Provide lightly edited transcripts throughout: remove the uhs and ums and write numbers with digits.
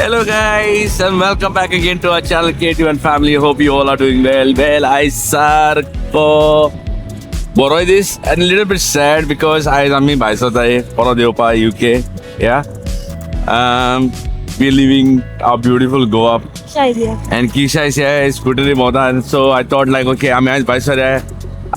Hello guys and welcome back again to our channel KT1 family. Hope you all are doing well. Well, I सारको बरोय दीस and little bit sad because आयज आमी भायर सरताय परत येवपा UK. Yeah, we leaving our beautiful Goa and Kisha is here स्कुटरी भोंवता. So I thought like okay आमी आयज भायर सरया,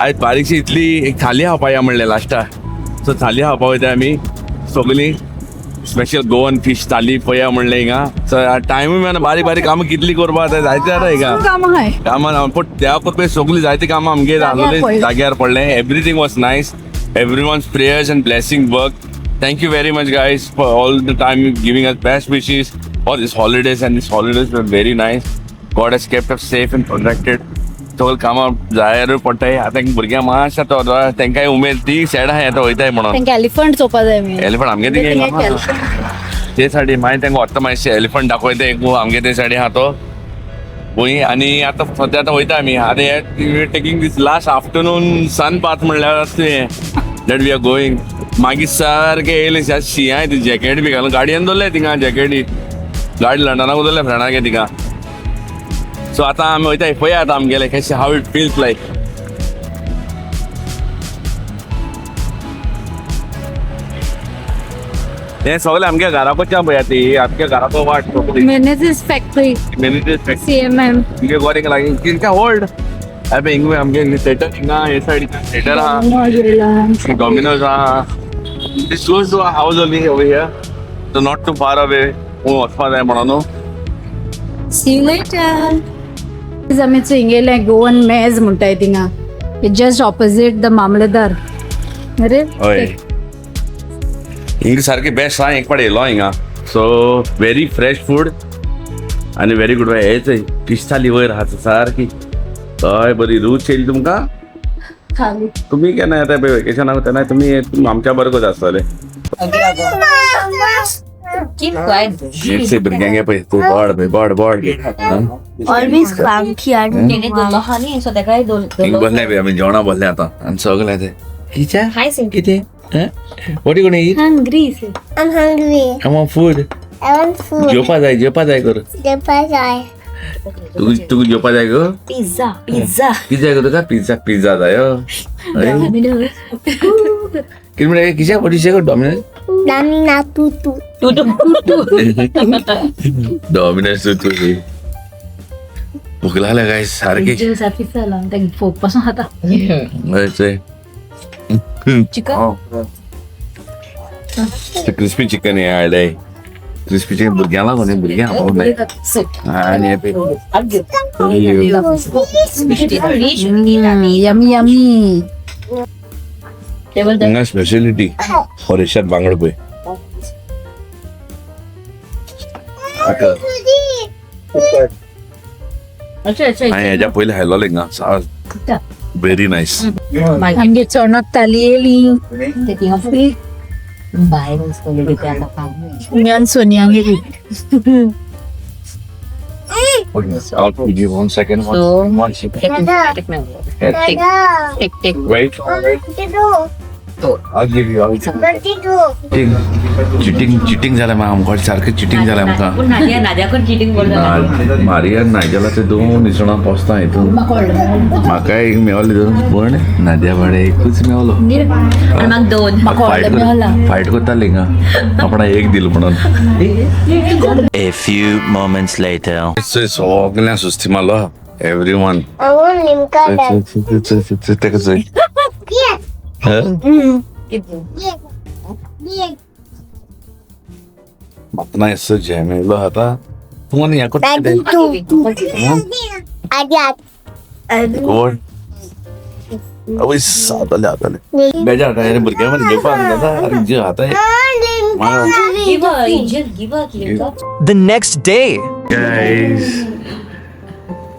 आयज बारीकशी इतली एक थाली खावपा या म्हणलें लास्टा. सो थाली खावपा वयता आमी सगळीं, स्पेशल गोवन फिश थाली पळया म्हणलें हिंगा. सो टायमूय मेळना, बारीक बारीक कामां कितलीं करपा आतां जायते जाता हिंगा कामां हाय. कामां, पूण त्या करपी सगळीं जायती कामां आमगे जाग्यार पडलें. जाग्यार पडलें. Everything was nice, everyone's prayers and blessing work. Thank you very much guys for all the time you giving us best wishes for this holidays, and this holidays were very nice. God has kept us safe and protected. सगळीं कामां जायारूय पडटाय आतां. भुरग्यांक मातशें आतां तेंकांय उमेद, ती सॅड आहाय आतां वयताय म्हणून. तांकां एलिफंट चोवपा जाय मी. एलिफंट आमगे थिंगा ते सायडी, मागीर तांकां व्हरता मातशें एलिफंट दाखयता एक आमगे ते सायडी आहा तो पळय. आनी आतां सद्या आतां वयता आमी. आतां हे taking this last afternoon sun bath म्हणल्यार तें that we are going. मागीर सारकें येयलें शिंयाय, ती जॅकेट बी घालून गाडयेन दवरलें थिंगा, जॅकेटी गाडी लंडनाक दवरलें फ्रेंडागे थिंगा. सो आतां आमी वयता, पळया आतां आमगेलें कशें, how it feels like. हें सगळें आमगे घरा कडच्यान पळया, ती आमगे घराचो वाट सगळी. Menezes factory. Menezes factory. CMM. आमगे गोरेक लागीं कितक्या होल्ड अबे हिंग आमगे थिएटर, हिंगा हे सायडीन थिएटर आहा, डॉमिनोज आहा. It's close to house only over here, so not too far away वचपा जाय म्हणून न्हू. See you later. आमी थंय गोवन मेज म्हणटाय थिंगा, जस्ट ऑपोजीट the मामलेदार अरे. हय, हिंगा सारकें बेस्ट आहा. एक पाट येयलो हिंगा, सो व्हेरी फ्रेश फूड आनी व्हेरी गुड. हे चोय फिश थाली वयर आहा सारकी, हय बरी रूच येयली तुमकां. थाली. तुमी केन्ना येता पळय वेकेशनाक तेन्ना तुमी आमच्या बरोबर आसतले. Keep quiet. हेच भुरग्यांक पळय तूं बोड पळय, बोड बोड. Always cranky and तेणे दोन लोकांनी सो तेकाय दोन. हिंग बसले पळय आमी जेवणा बसले आतां आनी सगळें तें कितें हाय सिंग. कितें. What you gonna eat? Hungry. I'm hungry. I want food. I want food. जेवपा जाय, जेवपा जाय कर. The तुका तुका जेवपा जाय गो. Pizza pizza. कितें जाय गो तुका? पिझ्झा पिझ्झा जाय. हय, कितें म्हणलें कितें? What you say go? Domino's. Namina tutu. Domino's तू भूक लागल्या काय सारखी. फोक पासून खाता. हय चोय. चिकन. क्रिस्पी चिकन हे हाडले, क्रिस्पी चिकन भुरग्यांक लागून न्ही, भुरग्यांक खावपाक जाय. आनी हे पळय. Yummy yummy. हांगा स्पेशलिटी फॉरेस्टात बांगडो पळय. आतां अच्छा अच्छा. हांवें हेज्या पयलीं खायलोलें हिंगा, व्हेरी नायस. आमगे चणक थाली येयली. बाय मी आनी सोनिया गेली. I'll give you one second. One, So- one second. Dada. Take take. Wait. I'll give you. I'll give you. Cheating, cheating झालं मग आमकां सारकें चिटींग जालें आमकां. पूण नाद्या नाद्याकून चिटींग करता. मारिया नायजला ते दोन इसवणां पोसता हितून म्हाका एक मेवलें दोन, पूण नाद्या बाडे एकूच मेवलो. आनी म्हाका दोन. फायट फायट करताली हिंगा आपणा एक दिल म्हणून. A few moments later. सगळ्या सुस्ती मारलो everyone. I want Limca. तेका चोय. Yes. Yes. Yes. म्हाका ना असो जॅम येयलो आतां तूं आनी हें करता कितें? Adi. कोण आवय जातालें जातालें बेजार जाता रे भुरग्यां मदीं घेवपाक जाता आनी जे आतां Give her, Angel, give her Limca. The next day. Guys,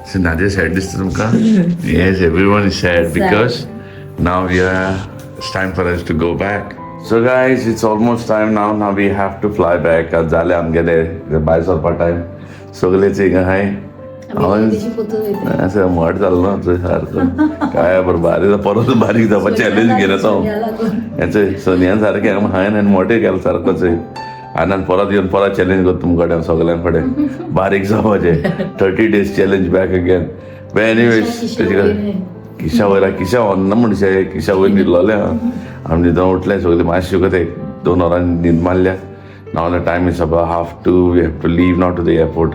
so Nadia sad दिसता तुमकां? Yes, everyone is sad because now we are, it's time for us to go back. So guys, it's almost time now. Now we have to fly back. आज जालें आमगेलें भायर सरपा time. सगळेच हिंगा हाय. असं मट जालो ना थंय सारको काय बरं बारीक परत बारीक जावपा चॅलेंज घेतलो हांव. हेचे सोनियान सारकें हांवें आनी मोठें केलें सारकोच. आनंद परत येवन परत चॅलेंज करता तुमकां कडेन, सगळ्यां कडेन बारीक जावपाचें. 30 days challenge back again. Anyways, तेजे कडेन खिशा वयर, खिशा व्हरना म्हणशे, खिशा वयर न्हिदलोलें आहा. आमी न्हिदोन उठले सगळे, मातशें एक 2 वरां न्हीद मारल्या. Now the time is about 2:30. We have to leave now to the airport.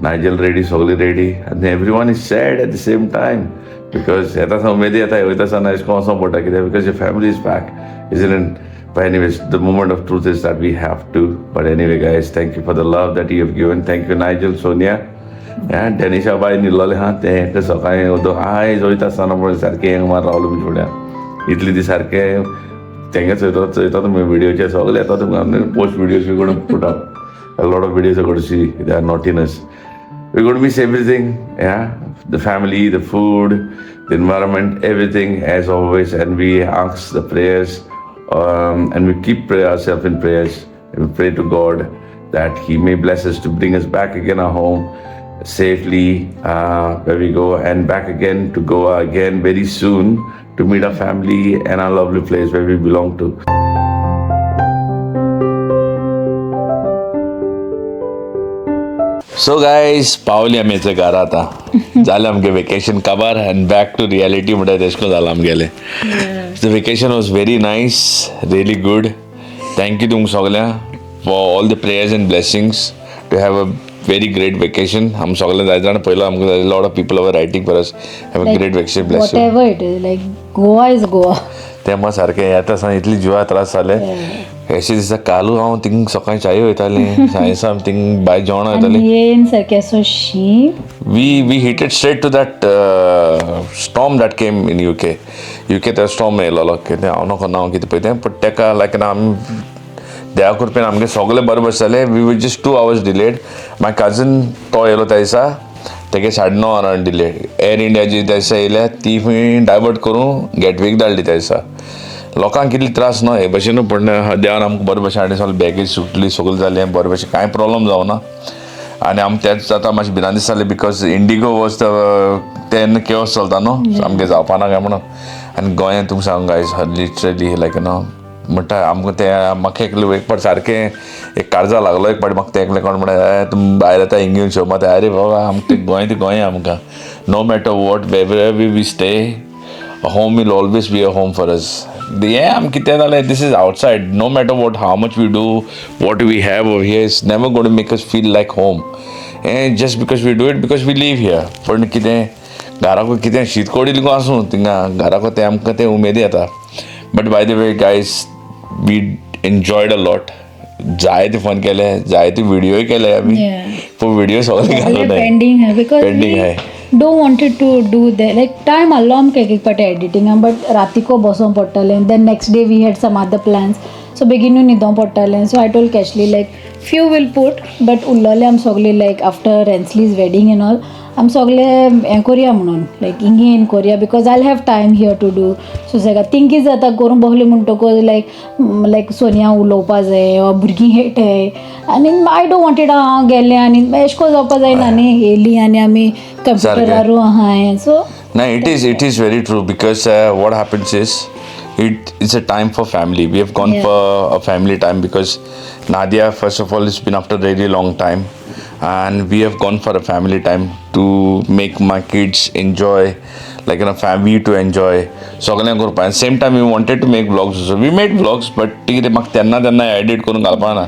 Nigel ready, सगळे ready, and everyone is sad at the same time because येता आसतना उमेदी येता, वयता आसतना अशें करून वचोंक पडटा. कित्याक? Because your family is back, isn't? But anyways, the moment of truth is that we have to. But anyway, guys, thank you for the love that you have given. Thank you, Nigel, Sonia. Yeah, Denisha बाय न्हिदलोलें हा तें सकाळीं आयज वयता आसतना पळय सारकें हेंग मार रावलो तुमच्या फुड्यान इतले दीस सारकें तेंगे चोयता चोयता तुमी व्हिडियोचे सगळे येता तुमकां. Post videos we gonna put up, a lot of videos are going to see their naughtiness. We're going to miss everything, yeah, the family, the food, the environment, everything as always. And we ask the prayers and we keep pray ourselves in prayers. And we pray to God that He may bless us to bring us back again our home safely where we go and back again to Goa again very soon to meet our family and our lovely place where we belong to. So guys, पावली आमी याच्या घरा. आतां जालें आमगे vacation काबार आनी back two reality म्हणटा तेशें करून जालां आमगेलें. The vacation was very nice, really good. Thank you तुमकां सगल्यांक for all the prayers and blessings to have a very great vacation. आमी सगळे जाय जाण पयलो आमकां lot of people are writing for us, have a great vacation, bless you. Whatever it is, like, Goa is Goa. तें मात सारकें येता आसतना इतली जिवा त्रास जाले अशें दिसता. कालू हांव थिंग सकाळी चाय वयतालीं, सांजे आमी थिंग भायर जेवणां वयतालीं. येन सारकें असो शीं. We hit it straight to that storm that came in UK. UK त्या storm येयलेलो कितें हांव नको नांव कितें पळय तें, पण तेका लायक ना आमी देवा कृपेन आमगे सगळें बरें बसतालें. We were just 2 hours delayed. My cousin तो येयलो त्या दिसा, तेगे 9:30 वरां डिले. एअर इंडिया जी त्या दिसा येयल्या ती खंय डायवर्ट करून गेटवेक धाडली. त्या दिसा लोकांक कितले त्रास न्हय हे भशेन, पूण देवान आमकां बरे भशेन हाडलें. सगळें बॅगेज सुटली, सगळें जालें बरे भशेन, कांय प्रॉब्लम जावना. आनी आम तेच आतां मातशें भिरांत दिसताली because Indigo was the तेन्ना केवस चलता न्हू, आमगे जावपा ना काय म्हणून. आनी गोंयांत तुमकां सांगू गायज, लिटरली लायक न्हू म्हणटा आमकां तें म्हाका एकलें एक फावट सारकें एक काळजा लागलो. एक फावट म्हाका तें एकलें कोण म्हणटा, तुमी भायर येता हिंग येवन शो मारता. आरे बाबा, आमकां तें गोंय तें गोंय आमकां. No matter what, where we stay, home will always be a home for us. हें आमकां कितें जालें, this is outside. No matter what, how much we do, what we have here is never gonna make us feel like home. हें just because we do it because we live here. पण कितें घराकूय कितें शीत कोडी लेगून आसूं, थिंगा घराकूय तें आमकां तें उमेदी येता. But by the way, guys, we enjoyed a lot. जायते फन केले, जायते व्हिडिओय केले आमी. पूण व्हिडिओ सगळे घालून पेंडींग आहे because Pending आहे. Don't wanted to do the like time आहलो आमकां एक एक पाटी एडिटिंगा, बट रातीको बसोंक पडटालें. Then next day we had some other plans, so बेगीनूय न्हिदोंक पडटालें. So I told Cashly, like, few will put, but उरलोले आमी सगळे, like, after Rensley's wedding and all, आमी सगळे हें करुया म्हणून, लायक हिंगा येवन करुया because I have time here to do. सुसेगाद थिंकीज जाता करूंक बसलें म्हणटकूच लायक लायक सोनिया उलोवपा जाय वा भुरगीं खेळटाय आनी I don't wanted हांव गेलें आनी एशें कोन्न जावपा जायना न्ही. येयलीं आनी आमी कंप्युटरारू आहाय, so No, it is very true because what happens is it's a time for family. We have gone for a family time because Nadia, first of all, it's been after a really long time, and we have gone for a family time to make my kids enjoy, like in a family to enjoy. सगळ्यांक करपा. Same time we wanted to make vlogs also. We made vlogs, but कितें म्हाका तेन्ना तेन्ना edit करून घालपा ना.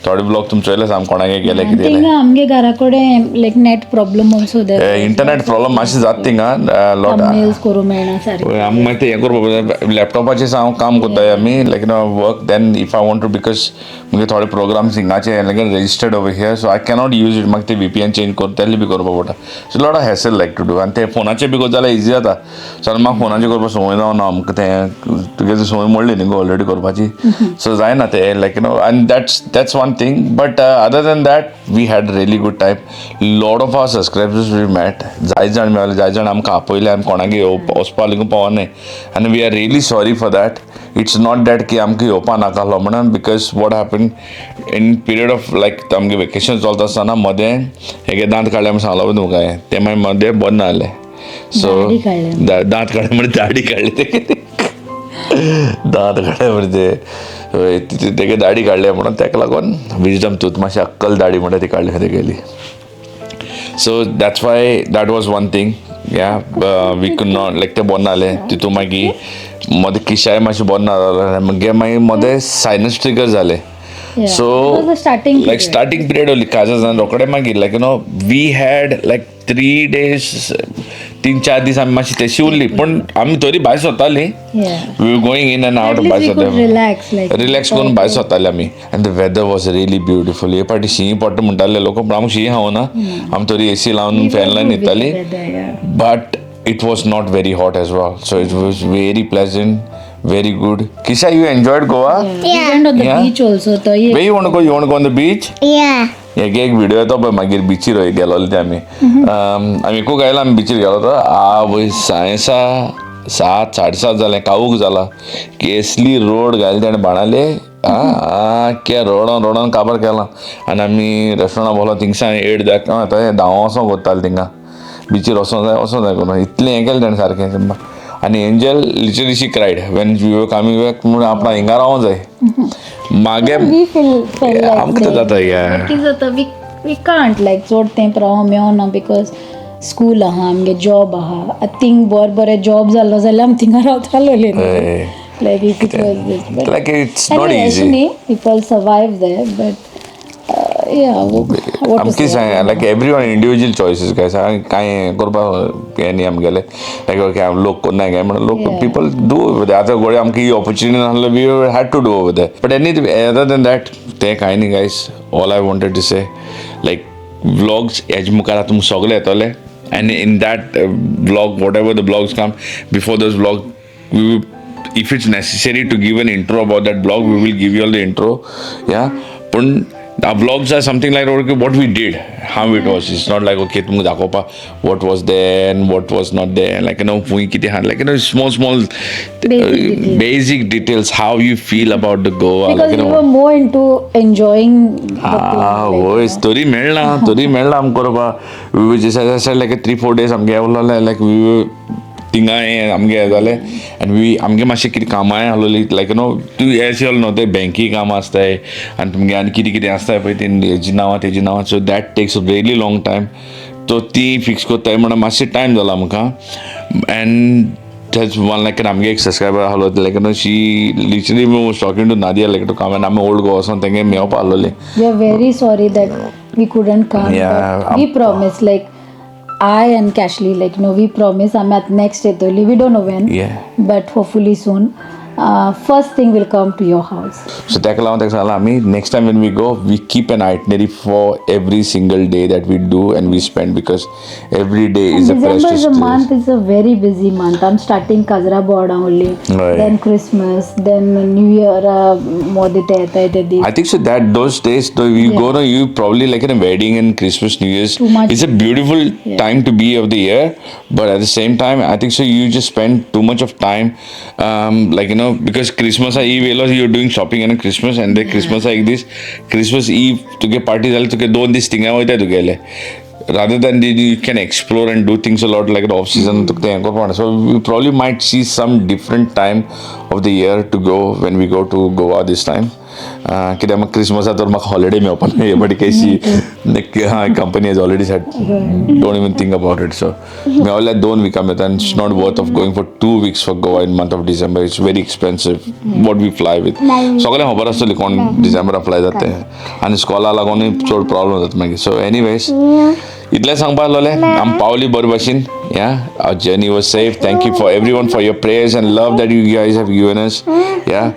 थोडे व्लॉग तुमचे वयले आम कोणागे गेले कितें थिंगा आमगे घरा कडेन like net problem also. Internet problem मातशें जाता थिंगा लॉट. थंबनेल्स करूं मेळना सारकें. हय, आमकां मागीर तें हें करपा, लॅपटॉपाचेर हांव काम करता आमी, like no work. Then if I want to, because मुगे थोडे प्रोग्राम्स हिंगाचे like registered over here, so I cannot use it. म्हाका ते व्हीपीएन चेंज करून तेले बी करपा पडटा. So lot of hassle like to do. आनी ते फोनाचेर बी करता जाल्यार इजी जाता. सो आनी म्हाका फोनाचेर करपा संवय जावना. आमकां तें तुगे संवय मोडली न्ही गो ऑलरेडी करपाची, सो जायना तें लायक you know. आनी that's one thing, but other than that we had really good time. Lot of our subscribers we met. जायत जाण मेळ्ळे, जायत जाण आमकां आपयले. आमी कोणागे येवपा वचपा लेगून पावनाय आनी we are really sorry for that. It's not that की आमकां येवपा नाका आहलो म्हणून, because what happen in period of like आमगे वेकेशन चलता आसतना मदें हेगे दांत काडले म्हूण सांगलो पळय तुमकां हांवें, तें मागीर मदें बंद जालें. सो दाडी काडले. दांत काडले म्हणजे दाडी काडली, दांत काडले म्हणजे. तेगे दाडी काडली म्हणून ताका लागून विजडम टूथ, मातशी अक्कल दाडी म्हणटा ती काडली तेगेली. So that's why that was one thing, yeah. We could not, like, ते बरें जालें तितून. मागीर मदें किशाय मातशें बरें ना जालें मागीर, मागीर मदें सायनस ट्रिगर जालें. So It was the starting like period. Starting period ओली काजार जावन रोखडे मागीर, like, we had like 3 days, 3-4 दीस आमी मातशी तशी उरली, पूण आमी तरी भायर सरताली. We going in and out. At least भायर we could सरताले. Relax, like relax करून भायर सरताले आमी, and the weather was really beautiful. हे फावटी शीं पडटा म्हणटाले लोक, पूण आमकां शीं खावना. आमी तरी एसी लावन फॅन लावन न्हिदताली, but it was not very hot as well, so it was very pleasant, very good. Kisha, you enjoyed Goa? We went on the beach also. तो ये Where you want to go? You want to go on the beach? Yeah. एक एक video येतो पळय मागीर बिचीर गेलोले ते आमी. आमी एकूच आयला, आमी बिचीर गेलो तो आवय, सायसा 7, 7:30 जालें, कावूक जाला, केसली रोड घाली तेणें बाणाले. आख्या रोडान रोडान काबार केला. आनी आमी रेस्टॉरंटान भोंवलो, थिंगसान एट जाता, धांव वचोंक कोत्ताले थिंगा, बिचीर वचोंक जाय, वचोंक जाय करून इतलें हें केलें तेणें सारकें. आनी Angel literally, she cried when we were coming back, म्हणून आपणा हिंगा रावोंक जाय मागे. We feel felt like आमकां तर जाता, yeah. कितें जाता, we can't like चड तेंप रावोंक मेळना because school आहा, आमगे जॉब आहा. आतां थिंग बरें बरें जॉब जाल्लो जाल्यार आमी थिंगा रावतालोली. हय. Like, if it was this, but like, it's not anyway, easy. अशें न्ही, people survive there, but yeah, what to आमकी say? सांग, like, every one individual choices. काय सांग, कांय हें करपाक हें न्ही आमगेलें, लायक ओके लोक कोन्नाय काय म्हणून लोक पीपल do. आतां गोळे आमकां ही ऑपॉर्च्युनिटी नासलो, we had to do over there. But any other than that तें कांय न्ही guys. All I wanted to say, like, vlogs हेजे मुखार आतां तुमकां सगळे येतले, and in that vlog, whatever the vlogs come before those vlog, we, if it's necessary to give an intro about that vlog, we will give you all the intro, yeah. पण our vlogs are something like, okay, what we did, how it was. It's not like, okay, तुमकां दाखोवपा what was there and what was not there, like, फूंय कितें आहा, like, small small Basic details. Basic details, how you feel about the Goa. Because like, you we know were more into enjoying the thing, like, वय, तरी मेळना, तरी मेळना आमकां करपा. लायक 3-4 डेज आमगे उरलेले, लायक we थिंगा हें आमगे हें जालें, आनी वी आमगे मातशें कितें कामांय आसलोली, लायक you know तूं एज यल न्हू, ते बँकी कामां आसताय आनी तुमगे आनी कितें कितें आसताय पळय, ती हेजी नांवां तेजी नांवां, so that takes a really long time. So ती फिक्स कोत्ताय म्हणून मातशें टायम जाला आमकां. एंड that's one, like, आमगे एक सबस्क्रायबर आहलो, like, she literally was talking to Nadia, like, to come, and आमी ओल्ड गोवा वचोन तेंगे मेवपा आहलोली. We are very sorry that we couldn't come. Yeah, but we promise, like, I and Cashley, like, no, we promise I'm at next येतोली. We don't know when, but hopefully soon. First thing will come to your house. So ताका लागून ताका सांगलां आमी, next time when we go, we keep an itinerary for every single day that we do and we spend, because every day is a December precious. Is a month, is a very busy month. I'm starting Kajra Board only, then Christmas, then New Year, मोदे ते येताय ते दीस. I think so that those days though you go no, you probably like in a wedding and Christmas, New Year's. Too much. It's a beautiful time to be of the year, but at the same time, I think so you just spend too much of time, like, because Christmas Eve you're doing shopping and Christmas, and then Christmas एक दीस, Christmas Eve तुगे party जाली, तुगे 2 दीस थिंगा वयता तुगेले, rather than you can explore and do things a lot, like the off season तुका तें हें करपा. So we probably might see some different time of the year to go when we go to Goa this time. कित्याक म्हाका क्रिसमसा तर म्हाका holiday मेवपा ना. हे बट केशी company has already said, don't even think about it. So मेवल्यार 2 विकां मेळटा, and it's not worth of going for 2 weeks for Goa in month of December. It's very expensive what we fly with. सगळें खबर आसतली कोण डिसेंबरा fly जाता तें, आनी स्कॉला लागूनय चड प्रॉब्लम जाता मागीर. सो एनीवेज, इतलें सांगपा आसलोलें. आमी पावली बरे भाशेन. Yeah, our journey was safe. Thank you for everyone for your prayers and love that you guys have given us, yeah.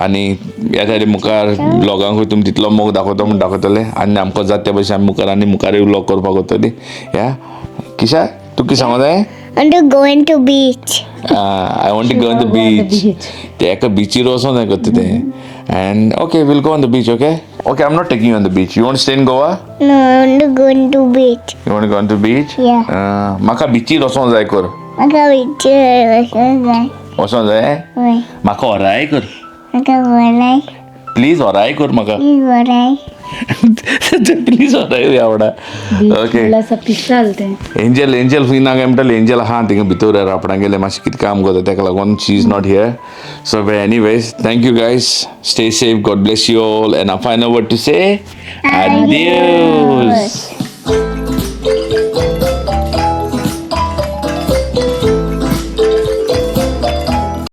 आनी ह्या सायडी मुखार ब्लॉगांकूय तुमी तितलो मोग दाखयतो म्हूण दाखयतले, आनी आमकां जाता त्या भशेन आमी मुखार आनी मुखारूय ब्लॉग करपाक वतली. या किशा, तूं कितें सांगो जाय? I want to go into beach. I want to go on the Go on the beach. Beach. ते एका बिचीर वचोन जाय करता तें. And okay, we'll go on the beach. Okay, okay, I am not taking on the beach. You want stay in Goa? No, I want to go into beach. You want go on the beach? Yeah. म्हाका बिचीर वचोंक जाय कर. म्हाका बीचीर वचोंक जाय. वचोंक जाय. वय. म्हाका होराय कर. म्हाका वराय. प्लीज होराय कर म्हाका. प्लीज वराय. Please Awhad. ओके. पिस्ता तें. एंजल, एंजल खंय ना काय म्हणटाले. एंजल आहा थिंगा भितर, आपणागेले मातशें कितें काम करता, तेका लागून she is not here. So anyways, thank you guys, stay safe, God bless you all, and a final word to say, adios.